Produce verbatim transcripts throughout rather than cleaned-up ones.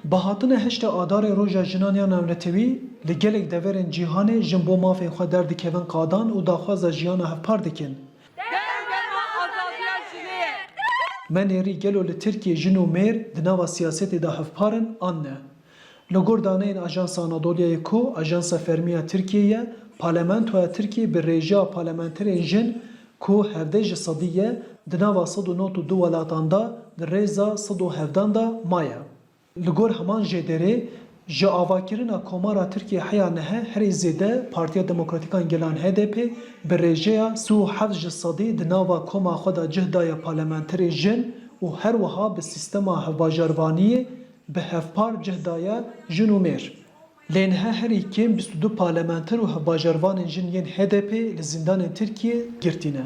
Bi hatina heştê Adarê Roja Jinan ya Navnetewî, li gelek deverên cîhanê jin bo mafên xwe derdikevin qadan û daxwaza jiyana hevpar dikin. Dem be me azadiya jinê ye. Me nêrî gelo li Tirkiyê jin û mêr di nava siyasetê de hevpar in an ne? Li gor daneyên Ajansa Anadoluyayê ku ajansa fermî ya Tirkiyê ye, Parlamentoya Tirkiyê bi rêjeya parlamenterên jin ku hevdeh ji sedî ye, di nava sed û nod û du welatan de di rêza sed û hevdan de maye. Li gor heman jêderê, ji avakirina Komara Tirkiyê heya nihe herî zêde Partiya Demokratîk a Gelan H D P bi rêjeya sî û heft ji sedî di nava koma xwe de cih daye parlamenterê jin û her wiha bi sîstema hevbajarvaniyê bi hevpar cih daye jin û mêr. Lê niha herî kêm bîst û du parlamenter û hevbajarvanên jin yên H D P li zîndanên Tirkiyê girtî ne.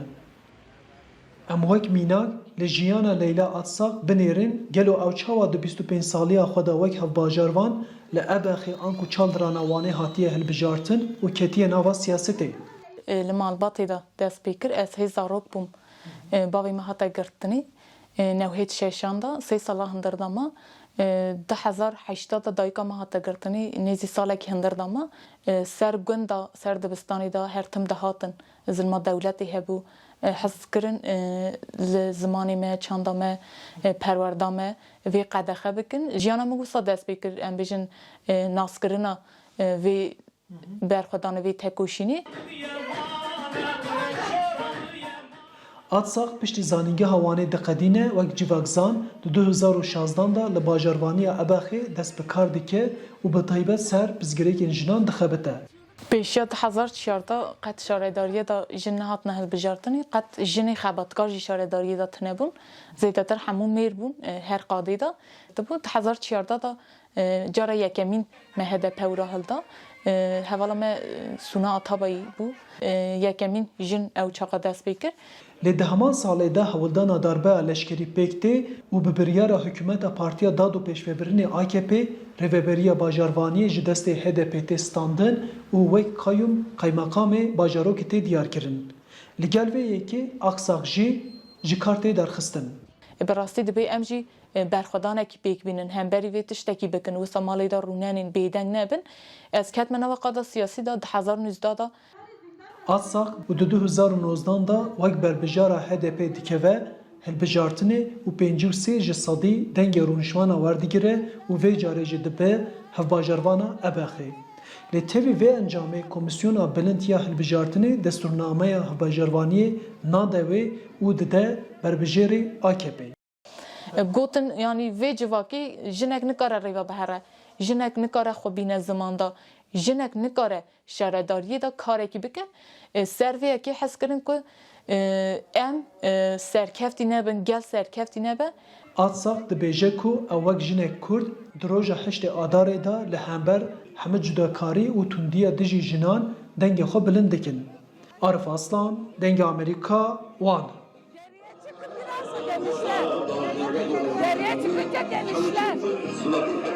Em wek mînak li jiyana Leyla Atsak binêrin, gelo ew çawa di bîst û pênc saliya xwe de wek hevbajarvan li Ebexê anku Çaldirana Wanê hatiye hilbijartin û ketiye nava siyasetê? Li malbatê de dest pê kir, ez hê zarok bûm. Bavê me hate girtinî, newhêd şeşan de, sê sala hundir de me. Di hezar heşta de dayika me hate girtinî, nêzî salekî hundir de me. Ser gund de, ser dibistanê de her tim dihatin. Zilma dewletê hebû, e, hez kirin, e, li zimanê me, çanda me, e, perwerda me vê qedexe bikin. Jiyana min wisa dest pê kir, em bêjin, e, naskirina, e, vê berxwedanê, vê tekoşînê. Atsak piştî Zanîngeha Wanê diqedîne wek civakzan, di du hezar û şazdan de li bajarvaniya Ebaxê dest bi kar dike û bi taybet ser pirsgirêkên jinan dixebite. Pêşiya du hezar çardeh qet şaredariyê de jin nehatine hilbijartinê, qet jinê xebatkar jî şaredariyê de tune bûn. Zêdetir hemû mêr bûn, e, her qadê de. Dibû du hezar çardeh de, e, cara yekemîn me H D P û rahilda. E, hevala me, e, Suna Atabayî bû. E, yekemîn jin ew çaqa dest pê kir. Lê di heman salê de hewldana darbeya leşkerî pêk tê û bi biryara hikûmeta Partiya Dad û Pêşvebirinê A K P rêveberiya bajarvaniyê ji destê H D P tê standin û wek qayûm, qaymeqamê bajarokê tê diyarkirin. Li gel vê yekê Aksak jî ji kar tê derxistin. Bi rastî dibê em jî, e, berxwedanekî pêk bînin, hemberî vê tiştekî bikin, wisa malê de rûnenên bêdeng nebin. Ez ketime nava qada siyasî de, du hezar û nûzdeh de. Atsak û di du hezar û nozdan de wek berbijara H D P dikeve hilbijartinê û pêncî û sê ji sedî dengê rûniştwana werdigire û vê carê jî dibe hevbajarvana Ebaxê. Lê tevî vê encamê Komîsyona Bilind ya Hilbijartinê destûrnameya hevbajarvaniyê nade wê û dide berbijêrê A K P. Gotin, yanî vê civakî jinek nikare rêve bihere, jinek nikare xwe bîne ziman de, jinek nikare şaredariyê de karekî bike. E, ser vê yekê hez kirin ku, e, em, e, serkeftî nebin, gel serkeftî nebe. Atsak dibêje ku ew wek jinek Kurd di roja heştê Adarê de li hember hemî cudakarî û tundiya dijî jinan dengê xwe bilind dikin. Arif Aslan, Dengê Amerîka, Wan. Deriye çıkın biraz da demişler. Deriye çıkınca demişler.